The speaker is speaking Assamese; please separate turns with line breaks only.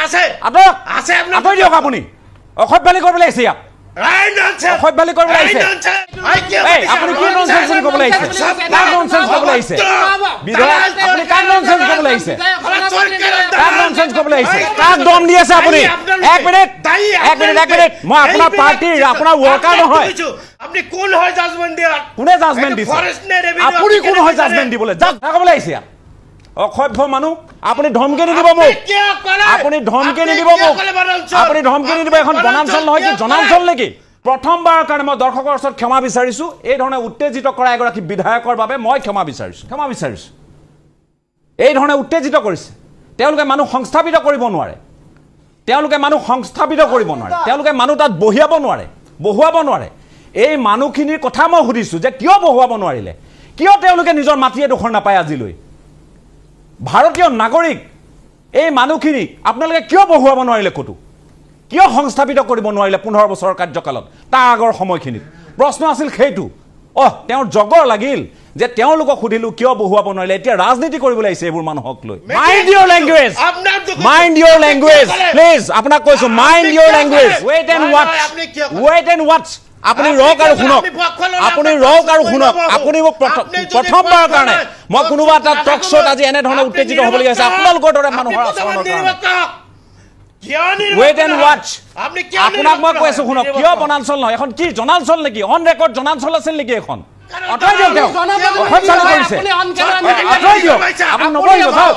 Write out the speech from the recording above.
আছে।
আঁতৰক।
আছে আপোনাৰ
আঁতৰি দিয়ক আপুনি। অসভ্যালি কৰিবলৈ আহিছে ইয়াত। অসভ্যালি কৰিবলৈ আহিছে। আপুনি কি ননচেন্স বুলি ক'বলৈ আহিছে? কাক ননচেন্স ক'বলৈ আহিছে? বিধায়ক আপুনি কাক ননচেন্স ক'বলৈ আহিছে? কাক ননচেন্স ক'বলৈ আহিছে? কাক দম দি আছে আপুনি? এক মিনিট, এক মিনিট, এক মিনিট। মই আপোনাৰ পাৰ্টীৰ, আপোনাৰ ৱৰ্কাৰ নহয়।
আপুনি কোন হয় জাজমেণ্ট দিয়াৰ?
কোনে জাজমেণ্ট দিছে? আপুনি কোন হয় জাজমেণ্ট দিবলৈ? যাক ক'বলৈ আহিছে ইয়াত। অসভ্য মানুহ, আপুনি ধমকি নিদিব মোক। আপুনি ধমকি নিদিব মোক। আপুনি ধমকি নিদিব। এখন বনাঞ্চল নহয় কি জনাঞ্চল নেকি? প্ৰথমবাৰৰ কাৰণে মই দৰ্শকৰ ওচৰত ক্ষমা বিচাৰিছোঁ। এই ধৰণে উত্তেজিত কৰা এগৰাকী বিধায়কৰ বাবে মই ক্ষমা বিচাৰিছোঁ, ক্ষমা বিচাৰিছোঁ। এই ধৰণে উত্তেজিত কৰিছে। তেওঁলোকে মানুহ সংস্থাপিত কৰিব নোৱাৰে, তেওঁলোকে মানুহ সংস্থাপিত কৰিব নোৱাৰে, তেওঁলোকে মানুহ তাত বহিয়াব নোৱাৰে, বহুৱাব নোৱাৰে। এই মানুহখিনিৰ কথা মই সুধিছোঁ যে কিয় বহুৱাব নোৱাৰিলে, কিয় তেওঁলোকে নিজৰ মাটি এডোখৰ নাপায় আজিলৈ? ভাৰতীয় নাগৰিক এই মানুহখিনিক আপোনালোকে কিয় বহুৱাব নোৱাৰিলে, ক'তো কিয় সংস্থাপিত কৰিব নোৱাৰিলে 15 বছৰৰ কাৰ্যকালত, তাৰ আগৰ সময়খিনিত? প্ৰশ্ন আছিল সেইটো। অহ, তেওঁৰ জগৰ লাগিল যে তেওঁলোকক সুধিলোঁ কিয় বহুৱাব নোৱাৰিলে। এতিয়া ৰাজনীতি কৰিবলৈ আহিছে এইবোৰ মানুহক লৈ। Mind your language, mind your language please. আপোনাক কৈছোঁ, mind your language. Wait and watch, wait and watch. আপুনি ৰওক আৰু শুনক, আপুনি ৰওক আৰু শুনক। আপুনি মোক প্ৰথমবাৰৰ কাৰণে মই কোনোবা এটা টক শ্ব'ত আজি এনেধৰণে উত্তেজিত হ'বলগীয়া হৈছে আপোনালোকৰ দৰে মানুহৰ আচৰণৰ কাৰণে। Wait and watch. আপোনাক মই কৈ আছোঁ শুনক, কিয় বনাঞ্চল নহয়? এখন কি জনাঞ্চল নেকি? অন ৰেকৰ্ড জনাঞ্চল আছিল নেকি এখন? আঁতৰাই দিয়ক তেওঁক, অসভ্যালি কৰিছে, আঁতৰাই দিয়ক। আপুনি নবহিব, যাওক।